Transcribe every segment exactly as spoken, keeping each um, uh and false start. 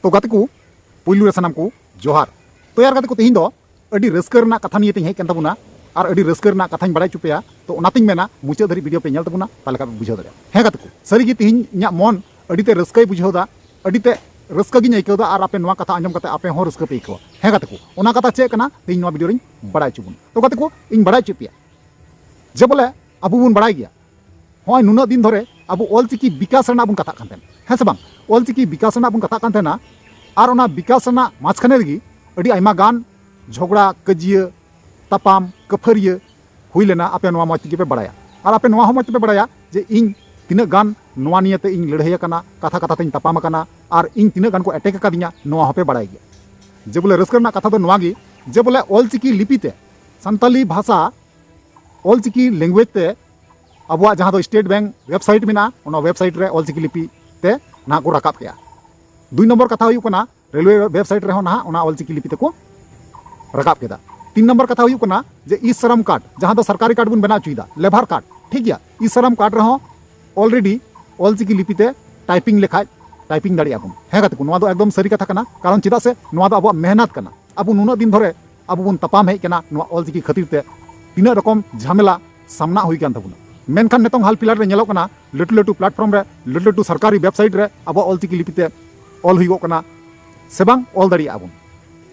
ᱛᱚ ᱜᱟᱛᱮ ᱠᱚ, ᱯᱩᱭᱞᱩ ᱨᱮ ᱥᱟᱱᱟᱢ ᱠᱚ ᱡᱚᱦᱟᱨ᱾ ᱛᱚ ᱭᱟᱨ ᱜᱟᱛᱮ ᱠᱚ, ᱛᱮᱦᱮᱧ ᱫᱚ ᱟᱹᱰᱤ ᱨᱟᱹᱥᱠᱟᱹ ᱨᱮᱱᱟᱜ ᱠᱟᱛᱷᱟ ᱱᱤᱭᱮ ᱛᱮᱧ ᱦᱮᱡ ᱠᱟᱱ ᱛᱟᱵᱚᱱᱟ ᱟᱨ ᱟᱹᱰᱤ ᱨᱟᱹᱥᱠᱟᱹ ᱨᱮᱱᱟᱜ ᱠᱟᱛᱷᱟᱧ ᱵᱟᱲᱟᱭ ᱦᱚᱪᱚ ᱯᱮᱭᱟ᱾ ᱛᱚ ᱚᱱᱟᱛᱮᱧ ᱢᱮᱱᱟ, ᱢᱩᱪᱟᱹᱫ ᱫᱷᱟᱹᱨᱤᱡ ᱵᱷᱤᱰᱤᱭᱳ ᱯᱮ ᱧᱮᱞ ᱛᱟᱵᱚᱱᱟ, ᱛᱟᱦᱞᱮ ᱠᱷᱟᱱ ᱯᱮ ᱵᱩᱡᱷᱟᱹᱣ ᱫᱟᱲᱮᱭᱟᱜᱼᱟ᱾ ᱦᱮᱸ ᱜᱟᱛᱮ ᱠᱚ, ᱥᱟᱹᱨᱤ ᱜᱮ ᱛᱮᱦᱮᱧ ᱤᱧᱟᱹᱜ ᱢᱚᱱ ᱟᱹᱰᱤ ᱛᱮ ᱨᱟᱹᱥᱠᱟᱹᱭ ᱵᱩᱡᱷᱟᱹᱣ ᱮᱫᱟ, ᱟᱹᱰᱤ ᱛᱮ ᱨᱟᱹᱥᱠᱟᱹ ᱜᱤᱧ ᱟᱹᱭᱠᱟᱹᱣ ᱮᱫᱟ ᱟᱨ ᱟᱯᱮ ᱱᱚᱣᱟ ᱠᱟᱛᱷᱟ ᱟᱸᱡᱚᱢ ᱠᱟᱛᱮ ᱟᱯᱮ ᱦᱚᱸ ᱨᱟᱹᱥᱠᱟᱹ ᱯᱮ ᱟᱹᱭᱠᱟᱹᱣᱟ᱾ ᱦᱮᱸ ᱜᱟᱛᱮ ᱠᱚ, ᱚᱱᱟ ᱠᱟᱛᱷᱟ ᱪᱮᱫ ᱠᱟᱱᱟ ᱛᱮᱦᱮᱧ ᱱᱚᱣᱟ ᱵᱷᱤᱰᱤᱭᱳ ᱨᱤᱧ ᱵᱟᱲᱟᱭ ᱦᱚᱪᱚ ᱵᱚᱱᱟ᱾ ᱛᱚ ᱜᱟᱛᱮ ᱠᱚ, ᱤᱧ ᱵᱟᱲᱟᱭ ᱦᱚᱪᱚᱭᱮᱫ ᱯᱮᱭᱟ ᱡᱮ ᱵᱚᱞᱮ ᱟᱵᱚ ᱵᱚᱱ ᱵᱟᱲᱟᱭ ᱜᱮᱭᱟ, ᱦᱚᱸᱜᱼᱚᱭ ᱱᱩᱱᱟᱹᱜ ᱫᱤᱱ ᱫᱷᱚᱨᱮ ᱟᱵᱚ ᱚᱞᱪᱤᱠᱤ ᱵᱤᱠᱟᱥ ᱨᱮᱱᱟᱜ ᱵᱚᱱ ᱠᱟᱛᱷᱟᱜ ᱠᱟᱱ ᱛᱟᱦᱮᱱᱟ, ᱦᱮᱸ ᱥᱮ ᱵᱟᱝ? ᱚᱞᱪᱤᱠᱤ ᱵᱤᱠᱟᱥ ᱨᱮᱱᱟᱜ ᱵᱚᱱ ᱠᱟᱛᱷᱟᱜ ᱠᱟᱱ ᱛᱟᱦᱮᱱᱟ, ᱟᱨ ᱚᱱᱟ ᱵᱤᱠᱟᱥ ᱨᱮᱱᱟᱜ ᱢᱟᱡᱷᱠᱷᱟᱱᱮ ᱨᱮᱜᱮ ᱟᱹᱰᱤ ᱟᱭᱢᱟ ᱜᱟᱱ ᱡᱷᱚᱜᱽᱲᱟ, ᱠᱟᱹᱡᱤᱭᱟᱹ, ᱛᱟᱯᱟᱢ, ᱠᱟᱹᱯᱷᱟᱹᱨᱤᱭᱟᱹ ᱦᱩᱭ ᱞᱮᱱᱟ, ᱟᱯᱮ ᱱᱚᱣᱟ ᱢᱚᱡᱽ ᱛᱮᱜᱮ ᱯᱮ ᱵᱟᱲᱟᱭᱟ᱾ ᱟᱨ ᱟᱯᱮ ᱱᱚᱣᱟ ᱦᱚᱸ ᱢᱚᱡᱽ ᱛᱮᱯᱮ ᱵᱟᱲᱟᱭᱟ ᱡᱮ ᱤᱧ ᱛᱤᱱᱟᱹᱜ ᱜᱟᱱ ᱱᱚᱣᱟ ᱱᱤᱭᱮᱛᱮ ᱤᱧ ᱞᱟᱹᱲᱦᱟᱹᱭ ᱟᱠᱟᱱᱟ, ᱠᱟᱛᱷᱟ ᱠᱟᱛᱷᱟ ᱛᱮᱧ ᱛᱟᱯᱟᱢ ᱟᱠᱟᱱᱟ, ᱟᱨ ᱤᱧ ᱛᱤᱱᱟᱹᱜ ᱜᱟᱱ ᱠᱚ ᱮᱴᱮᱠ ᱟᱠᱟᱫᱤᱧᱟ, ᱱᱚᱣᱟ ᱦᱚᱸᱯᱮ ᱵᱟᱲᱟᱭ ᱜᱮᱭᱟ᱾ ᱡᱮ ᱵᱚᱞᱮ ᱨᱟᱹᱥᱠᱟᱹ ᱨᱮᱱᱟᱜ ᱠᱟᱛᱷᱟ ᱫᱚ ᱱᱚᱣᱟ ᱜᱮ, ᱡᱮ ᱵᱚᱞᱮ ᱚᱞᱪᱤᱠᱤ ᱞᱤᱯᱤ ᱛᱮ, ᱥᱟᱱᱛᱟᱞᱤ ᱵᱷᱟᱥᱟ, ᱚᱞᱪᱤᱠᱤ ᱞᱮᱝᱜᱩᱭᱮᱡᱽ ᱛᱮ ᱟᱵᱚᱣᱟᱜ ᱡᱟᱦᱟᱸ ᱫᱚ ᱥᱴᱮᱴ ᱵᱮᱝᱠ ᱣᱮᱵᱥᱟᱭᱤᱴ ᱢᱮᱱᱟᱜᱼᱟ, ᱚᱱᱟ ᱣᱮᱵᱥᱟᱭᱤᱴ ᱨᱮ ᱚᱞᱪᱤᱠᱤ ᱞᱤᱯᱤ ᱛᱮ ᱱᱟᱦᱟᱜ ᱠᱚ ᱨᱟᱠᱟᱵ ᱠᱮᱜᱼᱟ᱾ ᱫᱩᱭ ᱱᱚᱢᱵᱚᱨ ᱠᱟᱛᱷᱟ ᱦᱩᱭᱩᱜ ᱠᱟᱱᱟ, ᱨᱮᱞᱣᱮ ᱣᱮᱵᱥᱟᱭᱤᱴ ᱨᱮᱦᱚᱸ ᱱᱟᱦᱟᱜ ᱚᱱᱟ ᱚᱞᱪᱤᱠᱤ ᱞᱤᱯᱤ ᱛᱮᱠᱚ ᱨᱟᱠᱟᱵ ᱠᱮᱫᱟ᱾ ᱛᱤᱱ ᱱᱚᱢᱵᱚᱨ ᱠᱟᱛᱷᱟ ᱦᱩᱭᱩᱜ ᱠᱟᱱᱟ ᱡᱮ ᱤ ᱥᱨᱚᱢ ᱠᱟᱨᱰ, ᱡᱟᱦᱟᱸ ᱫᱚ ᱥᱚᱨᱠᱟᱨᱤ ᱠᱟᱨᱰ ᱵᱚᱱ ᱵᱮᱱᱟᱣ ᱦᱚᱪᱚᱭᱮᱫᱟ, ᱞᱮᱵᱟᱨ ᱠᱟᱨᱰ, ᱴᱷᱤᱠ ᱜᱮᱭᱟ, ᱤ ᱥᱨᱚᱢ ᱠᱟᱨᱰ ᱨᱮᱦᱚᱸ ᱚᱞᱨᱮᱰᱤ ᱚᱞᱪᱤᱠᱤ ᱞᱤᱯᱤ ᱛᱮ ᱴᱟᱭᱯᱤᱝ ᱞᱮᱠᱷᱟᱡ ᱴᱟᱭᱯᱤᱝ ᱫᱟᱲᱮᱭᱟᱜᱼᱟ ᱵᱚᱱ᱾ ᱦᱮᱸ ᱜᱟᱛᱮ ᱠᱚ, ᱱᱚᱣᱟ ᱫᱚ ᱮᱠᱫᱚᱢ ᱥᱟᱹᱨᱤ ᱠᱟᱛᱷᱟ ᱠᱟᱱᱟ, ᱠᱟᱨᱚᱱ ᱪᱮᱫᱟᱜ ᱥᱮ ᱱᱚᱣᱟ ᱫᱚ ᱟᱵᱚᱣᱟᱜ ᱢᱮᱦᱱᱟᱛ ᱠᱟᱱᱟ᱾ ᱟᱵᱚ ᱱᱩᱱᱟᱹᱜ ᱫᱤᱱ ᱫᱷᱚᱨᱮ ᱟᱵᱚ ᱵᱚᱱ ᱛᱟᱯᱟᱢ ᱦᱮᱡ ᱠᱟᱱᱟ ᱱᱚᱣᱟ ᱚᱞᱪᱤᱠᱤ ᱠᱷᱟᱹᱛᱤᱨ ᱛᱮ, ᱛᱤᱱᱟᱹᱜ ᱨᱚᱠᱚᱢ ᱡᱷᱟᱢᱮᱞᱟ ᱥᱟᱢᱱᱟ ᱦᱩᱭ ᱠᱟᱱ ᱛᱟᱵᱚᱱᱟ᱾ ᱢᱮᱱᱠᱷᱟᱱ ᱱᱤᱛᱚᱝ ᱦᱟᱞ ᱯᱷᱤᱞᱦᱟᱞ ᱨᱮ ᱧᱮᱞᱚᱜ ᱠᱟᱱᱟ, ᱞᱟᱹᱴᱩ ᱞᱟᱹᱴᱩ ᱯᱞᱟᱴᱯᱷᱚᱨᱢ ᱨᱮ, ᱞᱟᱹᱴᱩ ᱞᱟᱹᱴᱩ ᱥᱚᱨᱠᱟᱨᱤ ᱣᱮᱵᱥᱟᱭᱤᱴ ᱨᱮ ᱟᱵᱚᱣᱟᱜ ᱚᱞᱪᱤᱠᱤ ᱞᱤᱯᱤ ᱛᱮ ᱚᱞ ᱦᱩᱭᱩᱜᱚᱜ ᱠᱟᱱᱟ ᱥᱮ ᱵᱟᱝ, ᱚᱞ ᱫᱟᱲᱮᱭᱟᱜᱼᱟ ᱵᱚᱱ᱾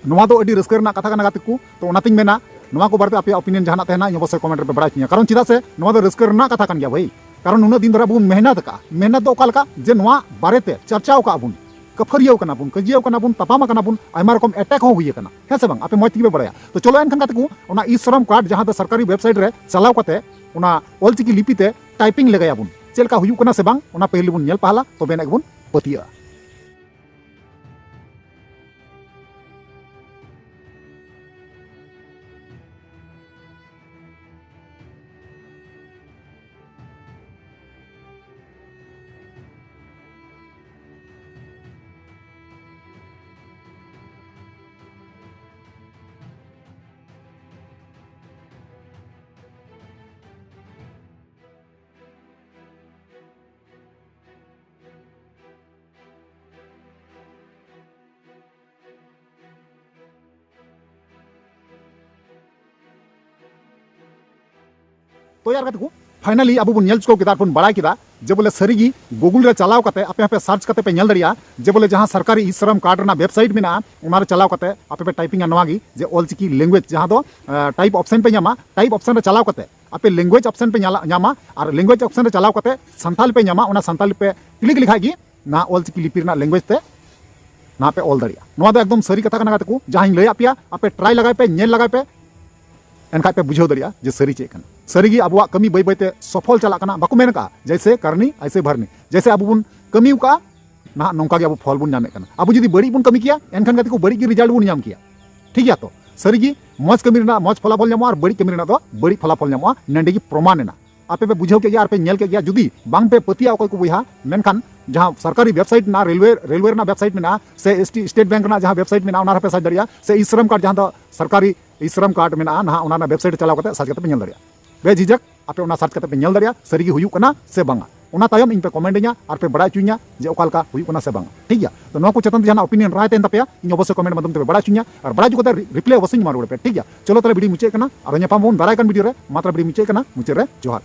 ᱱᱚᱣᱟ ᱫᱚ ᱟᱹᱰᱤ ᱨᱟᱹᱥᱠᱟᱹ ᱨᱮᱱᱟᱜ ᱠᱟᱛᱷᱟ ᱠᱟᱱᱟ ᱜᱟᱛᱮ ᱠᱚ᱾ ᱛᱚ ᱚᱱᱟᱛᱤᱧ ᱢᱮᱱᱟ, ᱱᱚᱣᱟ ᱠᱚ ᱵᱟᱨᱮᱛᱮ ᱟᱯᱮᱭᱟᱜ ᱚᱯᱤᱱᱤᱭᱚᱱ ᱡᱟᱦᱟᱱᱟᱜ ᱛᱟᱦᱮᱱᱟ, ᱤᱧ ᱚᱵᱚᱥᱥᱳᱭ ᱠᱚᱢᱮᱱᱴ ᱨᱮᱯᱮ ᱵᱟᱲᱟᱭ ᱦᱚᱪᱚᱧᱟ, ᱠᱟᱨᱚᱱ ᱪᱮᱫᱟᱜ ᱥᱮ ᱱᱚᱣᱟ ᱫᱚ ᱨᱟᱹᱥᱠᱟᱹ ᱨᱮᱱᱟᱜ ᱠᱟᱛᱷᱟ ᱠᱟᱱ ᱜᱮᱭᱟ ᱵᱷᱟᱹᱭ᱾ ᱠᱟᱨᱚᱱ ᱱᱩᱱᱟᱹᱜ ᱫᱤᱱ ᱫᱷᱚᱨᱮ ᱟᱵᱚ ᱵᱚᱱ ᱢᱮᱦᱱᱚᱛ ᱟᱠᱟᱫᱼᱟ᱾ ᱢᱮᱦᱱᱚᱛ ᱫᱚ ᱚᱠᱟ ᱞᱮᱠᱟ, ᱡᱮ ᱱᱚᱣᱟ ᱵᱟᱨᱮᱛᱮ ᱪᱟᱨᱪᱟᱣ ᱟᱠᱟᱫ ᱵᱚᱱ, ᱠᱟᱹᱯᱷᱟᱹᱨᱤᱭᱟᱹᱣ ᱠᱟᱱᱟ ᱵᱚᱱ, ᱠᱟᱹᱡᱤᱭᱟᱹᱣ ᱠᱟᱱᱟ ᱵᱚᱱ, ᱛᱟᱯᱟᱢ ᱟᱠᱟᱱᱟ ᱵᱚᱱ, ᱟᱭᱢᱟ ᱨᱚᱠᱚᱢ ᱮᱴᱮᱠ ᱦᱚᱸ ᱦᱩᱭ ᱟᱠᱟᱱᱟ, ᱦᱮᱸ ᱥᱮ ᱵᱟᱝ? ᱟᱯᱮ ᱢᱚᱡᱽ ᱛᱮᱜᱮ ᱯᱮ ᱵᱟᱲᱟᱭᱟ᱾ ᱛᱚ ᱪᱚᱞᱚ ᱮᱱᱠᱷᱟᱱ ᱜᱟᱛᱮ ᱠᱚ, ᱚᱱᱟ ᱤ ᱥᱨᱚᱢ ᱠᱟᱨᱰ ᱡᱟᱦᱟᱸ ᱫᱚ ᱥᱚᱨᱠᱟᱨᱤ ᱣᱮᱵᱥᱟᱭᱤᱴ ᱨᱮ ᱪᱟᱞᱟᱣ ᱠᱟᱛᱮ ᱚᱱᱟ ᱚᱞᱪᱤᱠᱤ ᱞᱤᱯᱤ ᱛᱮ ᱴᱟᱭᱯᱤᱝ ᱞᱮᱜᱟᱭᱟᱵᱚᱱ, ᱪᱮᱫ ᱞᱮᱠᱟ ᱦᱩᱭᱩᱜ ᱠᱟᱱᱟ ᱥᱮ ᱵᱟᱝ, ᱚᱱᱟ ᱯᱟᱹᱦᱤᱞ ᱵᱚᱱ ᱧᱮᱞ ᱯᱟᱦᱞᱟ, ᱛᱚᱵᱮ ᱟᱹᱱᱤᱡ ᱜᱮᱵᱚᱱ ᱯᱟᱹᱛᱭᱟᱹᱜᱼᱟ᱾ ᱛᱚ ᱭᱟᱨ ᱜᱟᱛᱮ ᱠᱚ, finally ᱟᱵᱚ ᱵᱚᱱ ᱧᱮᱞ ᱪᱩᱠᱟᱹᱣ ᱠᱮᱫᱟ ᱟᱨ ᱵᱚᱱ ᱵᱟᱲᱟᱭ ᱠᱮᱫᱟ ᱡᱮ ᱵᱚᱞᱮ ᱥᱟᱹᱨᱤ ᱜᱮ Google ᱨᱮ ᱪᱟᱞᱟᱣ ᱠᱟᱛᱮ ᱟᱯᱮ ᱦᱚᱸᱯᱮ search ᱠᱟᱛᱮ ᱯᱮ ᱧᱮᱞ ᱫᱟᱲᱮᱭᱟᱜᱼᱟ ᱡᱮ ᱵᱚᱞᱮ ᱡᱟᱦᱟᱸ ᱥᱚᱨᱠᱟᱨᱤ ᱤ ᱥᱨᱚᱢ card ᱨᱮᱱᱟᱜ website ᱢᱮᱱᱟᱜᱼᱟ, ᱚᱱᱟ ᱨᱮ ᱪᱟᱞᱟᱣ ᱠᱟᱛᱮ ᱟᱯᱮ ᱯᱮ typing ᱟ ᱱᱚᱣᱟ ᱜᱮ ᱡᱮ ᱚᱞᱪᱤᱠᱤ language, ᱡᱟᱦᱟᱸ ᱫᱚ type option ᱯᱮ ᱧᱟᱢᱟ᱾ Type option ᱨᱮ ᱪᱟᱞᱟᱣ ᱠᱟᱛᱮ ᱟᱯᱮ language option ᱯᱮ ᱧᱟᱞᱟ- ᱧᱟᱢᱟ ᱟᱨ language option ᱨᱮ ᱪᱟᱞᱟᱣ ᱠᱟᱛᱮ ᱥᱟᱱᱛᱟᱞᱤ ᱯᱮ ᱧᱟᱢᱟ᱾ ᱚᱱᱟ ᱥᱟᱱᱛᱟᱞᱤ ᱯᱮ click ᱞᱮᱠᱷᱟᱡ ᱜᱮ ᱱᱟᱦᱟᱜ ᱚᱞᱪᱤᱠᱤ ᱞᱤᱯᱤ ᱨᱮᱱᱟᱜ language ᱛᱮ ᱱᱟᱦᱟᱜ ᱯᱮ ᱚᱞ ᱫᱟᱲᱮᱭᱟᱜᱼᱟ᱾ ᱱᱚᱣᱟ ᱫᱚ ᱮᱠᱫᱚᱢ ᱥᱟᱹᱨᱤ ᱠᱟᱛᱷᱟ ᱠᱟᱱᱟ ᱜᱟᱛᱮ ᱠᱚ, ᱡᱟᱦᱟᱸᱧ ᱞᱟᱹᱭᱟᱫ ᱯᱮᱭᱟ, ᱟᱯᱮ try ᱞᱟᱜᱟᱭ ᱯᱮ, ᱧᱮᱞ ᱞᱟᱜᱟᱭ ᱯᱮ, ᱮᱱᱠᱷᱟᱡ ᱯᱮ ᱵᱩᱡᱷᱟᱹᱣ ᱫᱟᱲᱮᱭᱟᱜᱼᱟ ᱡᱮ ᱥᱟᱹᱨᱤ ᱪᱮᱫ ᱠᱟᱱᱟ᱾ ᱥᱟᱹᱨᱤ ᱜᱮ ᱟᱵᱚᱣᱟᱜ ᱠᱟᱹᱢᱤ ᱵᱟᱹᱭ ᱵᱟᱹᱭ ᱛᱮ ᱥᱚᱯᱷᱚᱞ ᱪᱟᱞᱟᱜ ᱠᱟᱱᱟ᱾ ᱵᱟᱠᱚ ᱢᱮᱱ ᱠᱟᱜᱼᱟ, ᱡᱮᱭᱥᱮ ᱠᱟᱨᱱᱤ ᱟᱭᱥᱮ ᱵᱷᱟᱨᱱᱤ, ᱡᱮᱭᱥᱮ ᱟᱵᱚ ᱵᱚᱱ ᱠᱟᱹᱢᱤ ᱟᱠᱟᱫᱼᱟ, ᱱᱟᱦᱟᱜ ᱱᱚᱝᱠᱟ ᱜᱮ ᱟᱵᱚ ᱯᱷᱚᱞ ᱵᱚᱱ ᱧᱟᱢᱮᱫ ᱠᱟᱱᱟ᱾ ᱟᱵᱚ ᱡᱩᱫᱤ ᱵᱟᱹᱲᱤᱡ ᱵᱚᱱ ᱠᱟᱹᱢᱤ ᱠᱮᱭᱟ, ᱮᱱᱠᱷᱟᱱ ᱜᱟᱛᱮ ᱠᱚ ᱵᱟᱹᱲᱤᱡ ᱜᱮ result ᱵᱚᱱ ᱧᱟᱢ ᱠᱮᱭᱟ᱾ ᱴᱷᱤᱠ ᱜᱮᱭᱟ? ᱛᱚ ᱥᱟᱹᱨᱤ ᱜᱮ ᱢᱚᱡᱽ ᱠᱟᱹᱢᱤ ᱨᱮᱱᱟᱜ ᱢᱚᱡᱽ ᱯᱷᱚᱞᱟᱯᱷᱚᱞ ᱧᱟᱢᱚᱜᱼᱟ ᱟᱨ ᱵᱟᱹᱲᱤᱡ ᱠᱟᱹᱢᱤ ᱨᱮᱱᱟᱜ ᱫᱚ ᱵᱟᱹᱲᱤᱡ ᱯᱷᱚᱞᱟᱯᱷᱚᱞ ᱧᱟᱢᱚᱜᱼᱟ᱾ ᱱᱚᱸᱰᱮ ᱜᱮ ᱯᱨᱚᱢᱟᱱ ᱮᱱᱟ᱾ ᱟᱯᱮ ᱯᱮ ᱵᱩᱡᱷᱟᱹᱣ ᱠᱮᱫ ᱜᱮᱭᱟ ᱟᱨ ᱯᱮ ᱧᱮᱞ ᱠᱮᱫ ᱜᱮᱭᱟ᱾ ᱡᱩᱫᱤ ᱵᱟᱝ ᱯᱮ ᱯᱟᱹᱛᱭᱟᱹᱣ ᱚᱠᱚᱭ ᱠᱚ ᱵᱚᱭᱦᱟ, ᱢᱮᱱᱠᱷᱟᱱ ᱡᱟᱦᱟᱸ ᱥᱚᱨᱠᱟᱨᱤ website ᱢᱮᱱᱟᱜᱼᱟ, ᱨᱮᱞᱣᱮ ᱨᱮᱞᱣᱮ ᱨᱮᱱᱟᱜ website ᱢᱮᱱᱟᱜᱼᱟ, ᱥᱮ ᱮᱥᱴᱤ ᱥᱴᱮᱴ ᱵᱮᱝᱠ ᱨᱮᱱᱟᱜ ᱡᱟᱦᱟᱸ website ᱢᱮᱱᱟᱜᱼᱟ, ᱚᱱᱟ ᱨᱮᱯᱮ search ᱫᱟᱲᱮᱭᱟᱜᱼᱟ, ᱥᱮ ᱤ ᱥᱨᱚᱢ card ᱡᱟᱦᱟᱸ ᱫᱚ ᱥᱚᱨᱠᱟᱨᱤ ᱤ ᱥᱨᱚᱢ card ᱢᱮᱱᱟᱜᱼᱟ, ᱱᱟᱦᱟᱜ ᱚᱱᱟ ᱨᱮᱱᱟᱜ website ᱨᱮ ᱪᱟᱞᱟᱣ ᱠᱟᱛᱮ search ᱠᱟᱛᱮ ᱯᱮ ᱧᱮᱞ ᱫᱟᱲᱮᱭᱟᱜᱼᱟ᱾ ᱵᱮᱡᱷᱤᱡᱷᱟᱠ ᱟᱯᱮ ᱚᱱᱟ search ᱠᱟᱛᱮ ᱯᱮ ᱧᱮᱞ ᱫᱟᱲᱮᱭᱟᱜᱼᱟ ᱥᱟᱹᱨᱤ ᱜᱮ ᱦᱩᱭᱩᱜ ᱠᱟᱱᱟ ᱥᱮ ᱵᱟᱝᱟ᱾ ᱚᱱᱟ ᱛᱟᱭᱚᱢ ᱤᱧ ᱯᱮ comment ᱟᱹᱧᱟ ᱟᱨ ᱯᱮ ᱵᱟᱲᱟᱭ ᱦᱚᱪᱚᱧᱟ ᱡᱮ ᱚᱠᱟ ᱞᱮᱠᱟ ᱦᱩᱭᱩᱜ ᱠᱟᱱᱟ ᱥᱮ ᱵᱟᱝᱟ᱾ ᱴᱷᱤᱠ ᱜᱮᱭᱟ? ᱛᱚ ᱱᱚᱣᱟ ᱠᱚ ᱪᱮᱛᱟᱱ ᱛᱮ ᱡᱟᱦᱟᱱᱟᱜ opinion ᱨᱟᱭ ᱛᱟᱦᱮᱱ ᱛᱟᱯᱮᱭᱟ, ᱤᱧ ᱚᱵᱚᱥᱥᱳᱭ comment ᱢᱟᱫᱽᱫᱷᱚᱢ ᱛᱮ ᱯᱮ ᱵᱟᱲᱟᱭ ᱦᱚᱪᱚᱧᱟ᱾ ᱟᱨ ᱵᱟᱲᱟᱭ ᱦᱚᱪᱚ ᱠᱟᱛᱮ ᱨᱤ- reply ᱚᱵᱚᱥᱥᱳᱭ ᱤᱧ ᱮᱢᱟ ᱨᱩᱣᱟᱹᱲ ᱯᱮ᱾ ᱴᱷᱤᱠ ᱜᱮᱭᱟ? ᱪᱚᱞᱚ ᱛᱟᱦᱞᱮ video ᱢᱩᱪᱟᱹᱫ ᱠᱟᱱᱟ, ᱟᱨᱦᱚᱸ ᱧᱟᱯᱟᱢ ᱵᱚᱱ ᱫᱟᱨᱟᱭ ᱠᱟᱱ video ᱨᱮ᱾ ᱢᱟ ᱛᱟᱦᱞᱮ video ᱢᱩᱪᱟᱹᱫ ᱠᱟᱱᱟ, ᱢᱩᱪᱟᱹᱫ ᱨᱮ ᱡᱚᱦᱟᱨ᱾